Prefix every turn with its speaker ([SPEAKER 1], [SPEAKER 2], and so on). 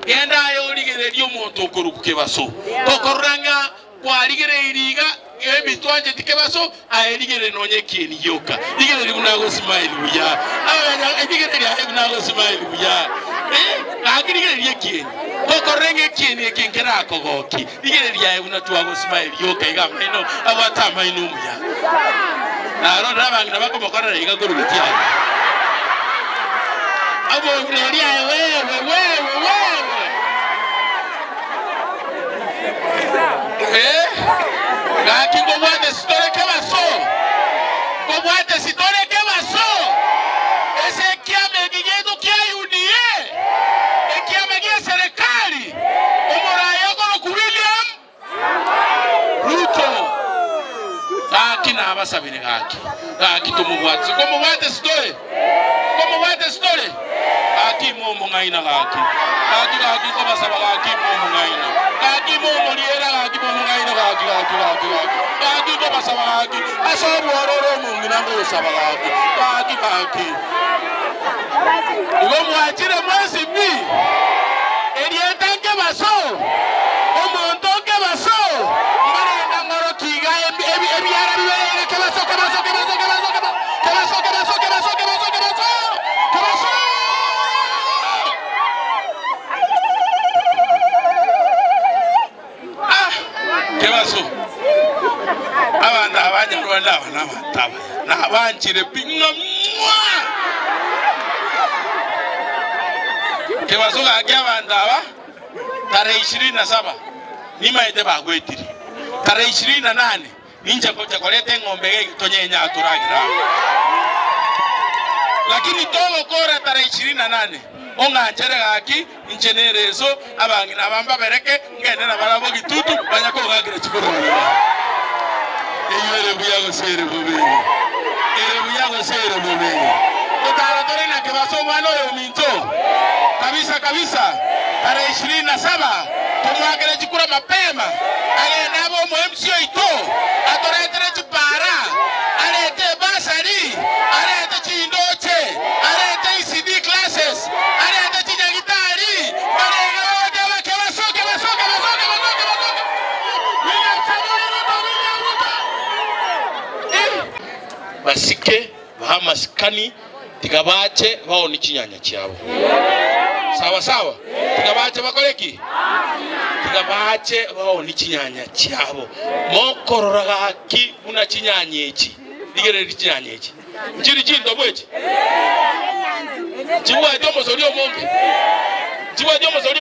[SPEAKER 1] Genda aye origererie omonto okorokwa kebaso, tokorora ng'a kwarigereirie iga emitwancheti kebaso, aye rigereria nonya ekieni gioka. Rigereria buna agosmile buya. Rigereria aye buna agosmile buya. Eh, gaki rigereria ekieni. Tokorora ng'a ekieni eke nkerakogokie. Rigereria aye buna twagosmile gioka iga amaino abwate amaino omuya. Narorire abang'ina bakomokorera iga korwa getiago. Omong'ina oria aye wewe wewe wewe. Eh, gaki nkobwate sitore kebaso. Nkobwate sitore kebaso. Ase ekiama eke giaito kia UDA, ekiama gia serikali, omoraia okorokwa William Ruto, gaki nabasabire gaki, gaki tomobwate, nkomobwate sitore, nkomobwate sitore, gaki momong'aina gaki, gaki gaki nkobasaba gaki momong'aina, gaki momoriera gaki momong'aina gaki gaki gaki gaki, gaki nkobasaba gaki, ase obwororo omong'ina ngosaba gaki, gaki gaki. Igo mwachire mwensi pi, erieta nkebaso, omonto nkebaso, mbarenda ng'oroki iga ebiara bibere iga kebaso, kebaso, kebaso, kebaso, kebaso, kebaso, kebaso, kebaso, kebaso, kebaso. Ah, kebaso. Abanto abanyarwanda aba nabanto abaya, nabanchire pi ng'a mwa. Kebaso gaki abanto aba tarehe ishirini na saba nimaete bagwetire, tarehe ishirini na nane ninche ngocha koreta eng'ombe iga egetonyenye atoragere amo. Lakini togokora tarehe ishirini na nane ong'anchere gaki Inche nereso, abang'ina aba mbabereke, ngende nabarabwo gitutu, banya kong'akera chikororera. Eyio ere buya gose ere bobe? Ere buya gose ere bobe? Gotara tore na kebaso omwana oyo ominto? Kabisa kabisa, tarehe ishirini na saba tomoakere chikura mapema, agende abe omo MC oito, atoretere chipara, arete ebasari, arete chindoche, arete ECD classes, Arente chinyagitari, barenge bagoteba, Kebaso, kebaso, kebaso, kebaso, kebaso, William Samoei Ruto, William Ruto. Basike bae amasikani, tiga bache baonie chinyanya chiabo. Sawa sawa? Tiga bache bakore ki? Tiga bache baonie chinyanya chiabo. Mokorora gaki buna chinyanya echi, rigereria chinyanya echi. Nchiri chintobu echi? Nchibwati omosori omonge? Nchibwati omosori?